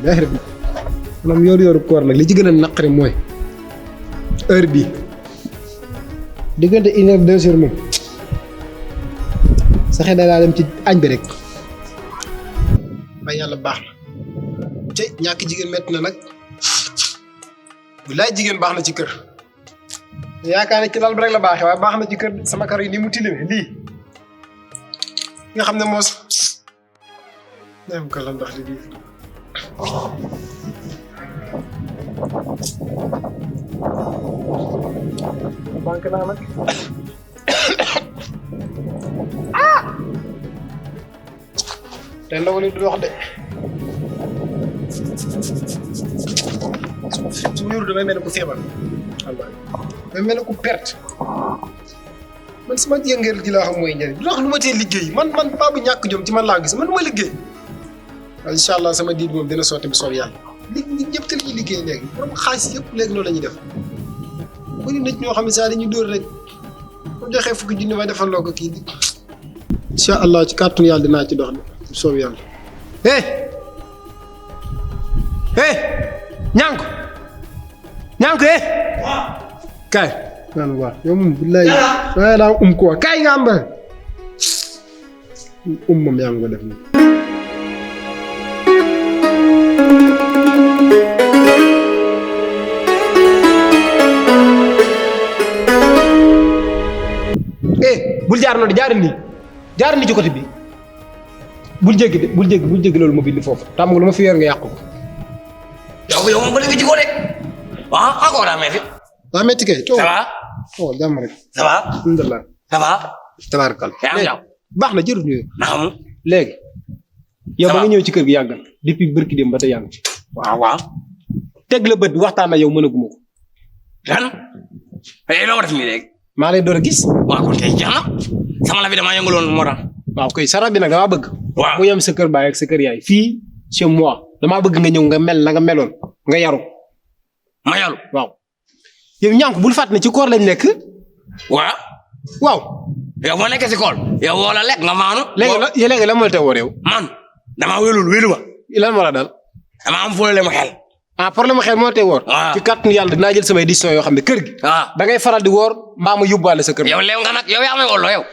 heure bi maanaam yor koor nag li ci gën a naqari mooy heure bi diggante 1 heure 2 heures moom sa xel daa dem ci añ bi rek ba yàlla baax na te ñàkk jigéen metti na nag bilaay jigéen baax na ci kër yaakaar ne ci lal bi rek la baaxee waaye baax na ci kër sama kër yi ni mu tilime lii nga xam ne moos dem ko la ndax lii banque naa nag te ndaw li du dox de su wéeru damay mel ne ku feebar damay mel ne ku perte man sama yëngeel ji laa xam mooy njëriñ du tax lu ma tee liggéey man paa bu ñàkk jom ci man laa gis man du ma liggéey incha allah sama diit moom dina sotti bi soob yàlla li ñëpp te li ñuy liggéey léegi borom xaalis yëpp léegi loolu la ñuy def bëri nit ñoo xam ne saa dañuy dóor rek bu joxee fukki junni ma defal loo ko kii incha allah ci kàttanu yàlla dinaa ci dox de soob yàlla ñànk kaay naan waaw yow moom billaay waaye daa ko kaay nga am ba moom yaa ngi ko def nii bul jaar noonu jaar nii ci côté bi bul jéggi loolu ma bind foofu tam nga lu ma fi yor nga yàq ko yow moom ba léegi ci ko de waaw encore daa metti. daa metti kay. ça va. oh jàmm rek. ça va. alhamdulilah. ça va. tabaarkal. baax na jërëjëf ñu. naam. léegi. yow ba nga ñëw ci kër gi yàgg na depuis barki dem ba tey yàgg. waaw. teg la bët waxtaan ak yow mënaguma ko. lan. loo def nii léegi. maa lay door a gis. waaw kon tey jeex na. sama la fi damaa yëngaloon moo tax. waaw koy sara bi nag damaa bëgg. waaw mu yem sa kër baay ak sa kër yaay fii chez moi damaa bëgg nga ñëw nga mel na nga meloon nga yaru. ma yaru waaw. yow ñànk bul fàtt ne ci koor lañ nekk. waaw. waaw. yow boo nekkee si koor. yow woo la lekk nga maanu. léegi la moo la tee woor yow. man damaa wélu ma. lan moo la dal. damaa am problème mu xel. problème mu xel moo tee woor. waaw ci kàttanu yàlla dinaa jël samay décision yoo xam ne kër gi. waaw da ngay faral di woor mbaa ma yóbbuwaale sa kër. yow leew nga nag yow yaa may wolloo yow.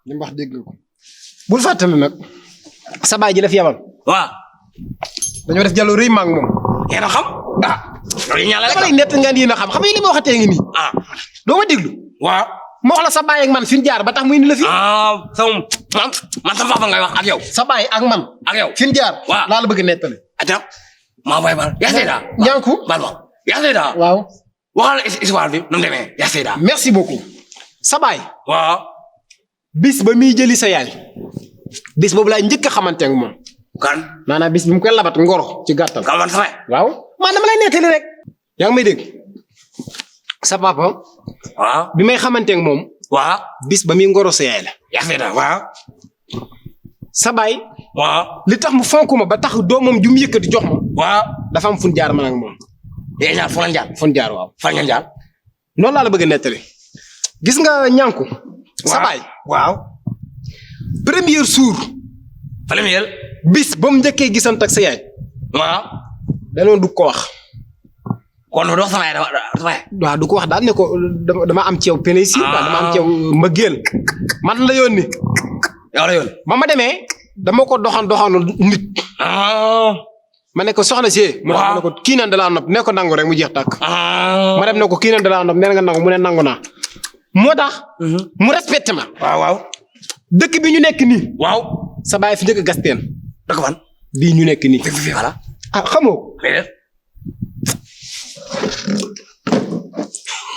li mu wax dégg nga ko. bul fàtte ne nag. sa baay ji la fi yabal. waaw. dañoo def jàllu rëy ma ak moom. yéen a xam. loolu ñaala rek dama lay nett nga yéen a xam xam nga li ma waxatee ngi nii. doo ma déglu. waaw. ma wax la sa baay ak man fi ñu jaar ba tax mu indi la fi. man sama papa ngay wax ak yow. sa baay ak man. ak yow fi ñu jaar. waaw laa la bëgg a nettali. attends maa bay bal yaa Seyda. ñànku bal ma yaa Seyda. waaw. waxal histoire bi nu mu demee yaa Seyda. merci beaucoup. sa baay. waaw. bis ba muy jëli sa yaay. bis boobu laay njëkk a xamante ak moom. kan. maanaam bis bi mu koy labat ngoro ci gàttal. kan man sama. waaw man dama lay nettali rek. yaa ngi may dégg. sa papa. waaw. bi may xamante ak moom. waaw. bis ba muy ngoro sa yaay la. yaa Seyda waaw. sa baay. waaw. li tax mu fonk ma ba tax doomam ju mu yëkkati jox ma. waaw. dafa am fun jaar man ak moom. yéen ñaar fu ngeen jaar. fun jaar waaw. fan ngeen jaar. noonu laa la bëgg a nettali. gis nga ñànku. sa baay. waaw. premier jour. premier. bis ba mu njëkkee gisante ak sa yaay. waaw. danoon du ko wax. kon du wax sama yaay waaw du ko wax daal ne ko dama am ci yow pénési. dama am ci yow mbëggeel. man la yónni. yow la yónni. ba ma demee dama ko doxanu nit. ma ne ko soxna si. waaw mu ne ko kii naan da laa nopp ne ko nangu rek mu jeex tàkk. ma dem ne ko kii naan da laa nopp nee nga nangu mu ne nangu naa. moo tax. mu respecté ma. waaw. dëkk bi ñu nekk nii. waaw. sa baay fi njëkk a gas teen. dëkk fan. bii ñu nekk nii. fi voilà. xamoo ko.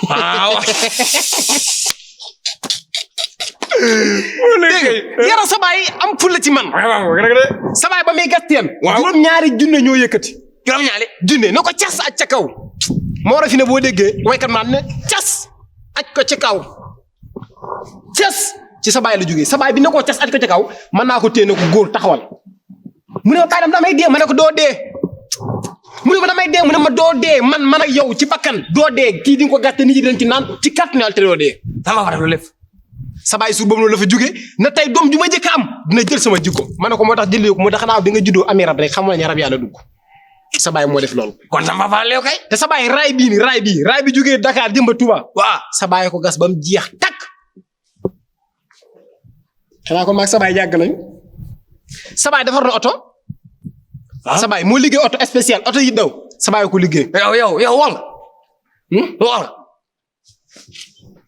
waaw. dégg nga yara sa baay am fulla ci man. sa baay ba muy gas teen. waaw juróom-ñaari junne ñoo yëkkati. juróom-ñaari junne na ko cas aj ca kaw. moo war a fi ne boo déggee waykat maan ne cas aj ko ci kaw. cas ci sa baay la jógee sa baay bi ne ko cas aj ko ci kaw mën naa ko téye ne ko góor taxawal. mu ne ma bàyyi damay dee ma ne ko doo dee. mu ne ma damay dee mu ne ma doo dee man ak yow ci bakkan doo dee kii di nga ko gàtte nit ñi dañ ci naan ci kàttan yàlla te doo dee. sama fa def lu lépp. sa baay suur boobu noonu la fa jógee na tey doom ju ma njëkk am dina jël sama jikko ma ne ko moo tax jëlee ko moo tax xanaa bi nga juddoo amee rab rek xam nga ne rab yàlla dugg sa baay moo def loolu. kon sama papa leew kay. te sa baay raay bi jógee Dakar jëm ba Touba. waaw sa baay ko gas ba mu jeex takk. xanaa kon maag sa baay yàgg nañu. sa baay defar na oto. sa baay moo liggéey oto spécial oto yi daw sa baay ko liggéey. yow wol nga. wol nga.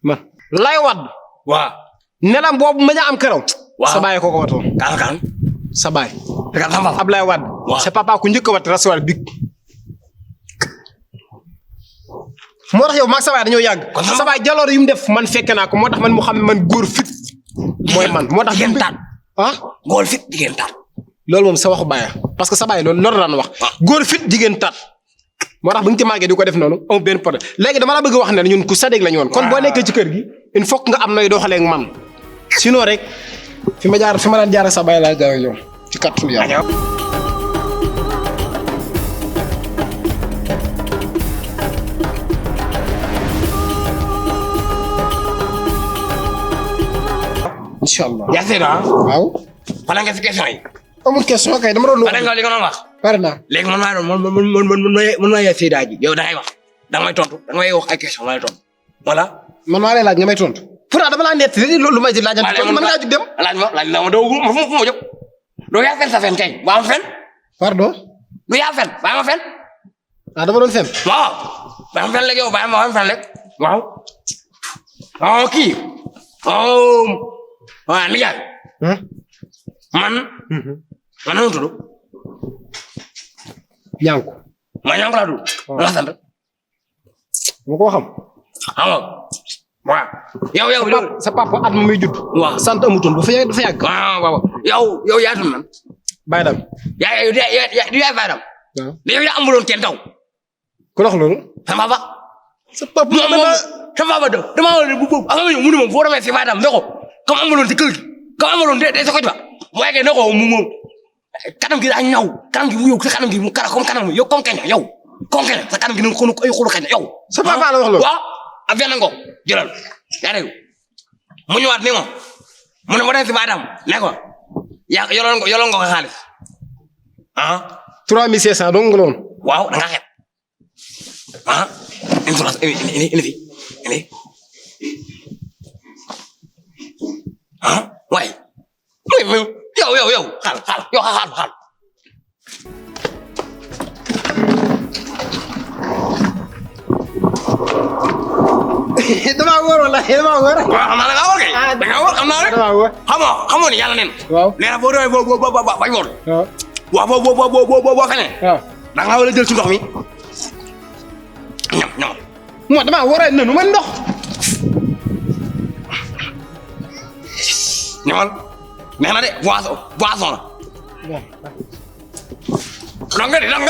man lay wadd. waaw. nelam boobu ma ñaa am këraw. waaw sa baay ko ko watoon. kan. sa baay. sama papa Ablaye Wade. waaw sa papa ku njëkk a wat rasuwaal big. moo tax yow maag sa baay dañoo yàgg. kon sa baay jaloor yu mu def man fekke naa ko moo tax man mu xam ne man góor fit. mooy man moo tax jigéen taat. ah. góor fit jigéen taat. loolu moom sa waxu baay parce que sa baay loolu daan wax. góor fit jigéen taat. moo tax bu ñu ci màggee di ko def noonu amul benn problème léegi dama la bëgg wax ne ñun ku sadeeg la ñu woon. kon boo nekkee ci kër gi il faut que nga am nooy doxalee ak man sinon rek fi ma daan jaar sa baay laa jaar ak yow ci kàttanu Yàlla. incha allah. yaa ngi seetlu waaw. pare nga si question yi. amul question kay dama doon. pare nga li nga doon wax. pare naa. léegi man maa doon man maa yaa Seyda ji yow da ngay wax da nga may tontu da nga may wax ay question ma lay tontu voilà. man maa lay laaj nga may tontu. pourtant dama laa nett lu may di laajante kon mën ngaa jug dem. laaj ma doo fu ma jóg doo yaa fen sa fen kay waa ma fen. pardon. du yaa fen bàyyi ma fen. dama doon fen. waaw bàyyi ma fen léegi yow bàyyi ma fen léegi waaw. waaw kii. waaw nijaay. man nu mu tudd. ñànku. ma ñànku laa tudd. la sant. ma ko xam. waaw. yow. sa papa at ma muy judd. waaw sant amutoon dafa yàgg. waaw. yow yaa tudd man. Baye Dame. yaay Baye Dame. waaw yow yaa amuloon kenn taw. ku wax loolu. sama papa. sa papa sama papa damaa war a bu boobu am na mu ne moom foo demee si Baye Dame ne ko comme amuloon ci kër gi comme amuloon de sa ko ci ba mu yeggee ne ko moom kanam gi daa ñaw kanam gi mu yow sa kanam gi mu kara comme kanam yow comme keña yow comme keña sa kanam gi nu xonu ay xolu keña yow. sa papa la wax loolu. waaw ak benn ngoo jëlal yaa dégg mu ñëwaat ni mu ne ma dem si Baye Dame ne ko yaa yoroon nga ko xaalis 3500 dong nga la woon. waaw da nga xeeb ini waaye yow xaal damaa wóor wala damaa wóor. waaw xam naa da ngaa wóor kay. da ngaa wóor xam naa rek. damaa wóor. xamoo ni yàlla nen. waaw nee na boo doyee boo bañ woon. waaw boo feneen. waaw da ngaa war a jël ci ndox mi ñam. moo damaa wóoree nanu man ndox. ñamal neex na de boisson la. dang nga naan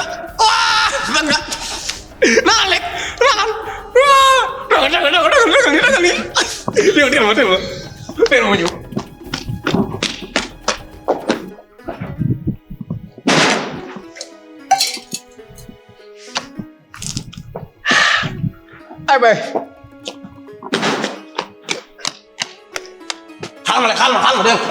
lekk naan dagal ma ñëw. ay bay xaaral ma dégg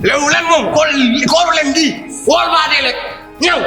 léegi leen moom kóol leen di wóor maa dee rek ñëw